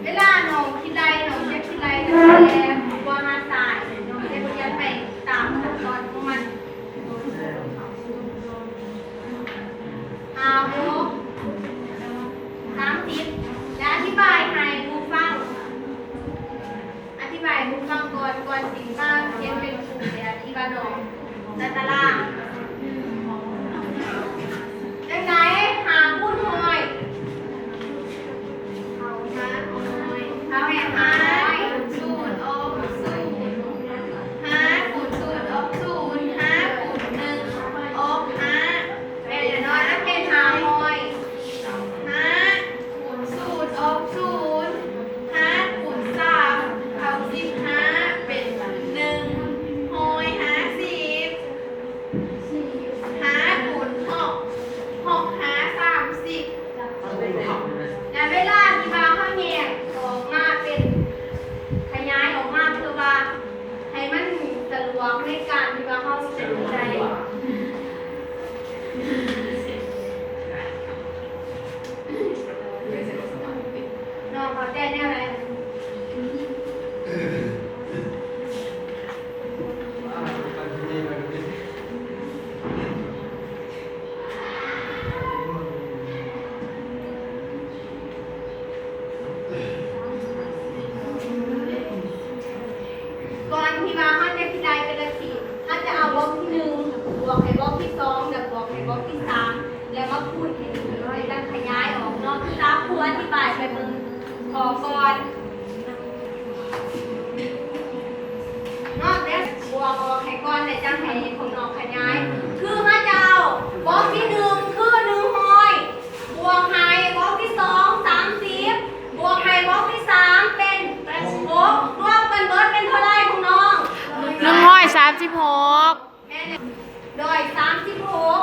ເວລານ້ອງຄິດໄລ່ ນ້ອງຈະຄິດໄລ່ຕັ້ງແຕ່ຂວາຫາຊ້າຍ ນ້ອງຈະຮຽນໄປຕາມຂັ້ນຕອນຂອງມັນ. ຫ້າ ຫົກ ສາມສິບ ແລະ ອະທິບາຍໃຫ້ຜູ້ຟັງ ອະທິບາຍໃຫ້ຜູ້ຟັງກ່ອນ ກ່ອນຊິມາຂຽນເປັນຄູ່ແບບທີ່ວ່ານ້ອງໃນຕາລາງ. ຈັ່ງໃດ ຫ້າຄູນຮ້ອຍ ເຮົາຫາຮ້ອຍ ເຮົາໃຫ້ຫາຮ້ອຍ ສູນອອກສູນ ຫ້າຄູນສູນອອກສູນ ຫ້າຄູນໜຶ່ງອອກຫ້າ ແມ່ນແນ່ນອນ ແມ່ນຫ້າຮ້ອຍ ຫ້າຄູນສູນອອກສູນ ຫ້າຄູນສາມເທົ່າສິບຫ້າ ເປັນໜຶ່ງຮ້ອຍຫ້າສິບ ຫ້າຄູນຫົກ ຫົກຫ້າສາມສິບ ແລະ ເວລາທີ່ວ່າເຮົາແຍກອອກມາເປັນ ຂະຫຍາຍອອກມາ ເພື່ອວ່າໃຫ້ມັນສະດວກໃນການທີ່ວ່າເຮົາຈະໄດ້ ນ້ອງເຂົ້າໃຈແນວໃດ? ກ່ອນທີ່ວ່າເຮົາຈະຄິດໄລ່ເປັນລະທີ ເຮົາຈະເອົາບລັອກທີໜຶ່ງ ບວກໃຫ້ບລັອກທີສອງ ແລະ ບວກໃຫ້ບລັອກທີສາມ ແລ້ວມາຄູນໃຫ້ເປັນຮ້ອຍ ແລ້ວຂະຫຍາຍອອກເນາະ. ຕາມຄູອະທິບາຍໄປເບິ່ງ ຂໍກ່ອນເນາະ ແລ້ວບວກອອກໃຫ້ກ່ອນ ແລ້ວຈັ່ງໃຫ້ຂອງນ້ອງຂະຫຍາຍ. ຄືເຮົາຈະເອົາບລັອກທີໜຶ່ງ ຄືໜຶ່ງຮ້ອຍ ບວກໃຫ້ບລັອກທີສອງ ສາມສິບ ບວກໃຫ້ບລັອກທີສາມ ເປັນຫົກ ລວມກັນເບິດເປັນເທົ່າໃດຂອງນ້ອງ? ໜຶ່ງຮ້ອຍສາມສິບຫົກ ແມ່ນ ໜຶ່ງຮ້ອຍສາມສິບຫົກ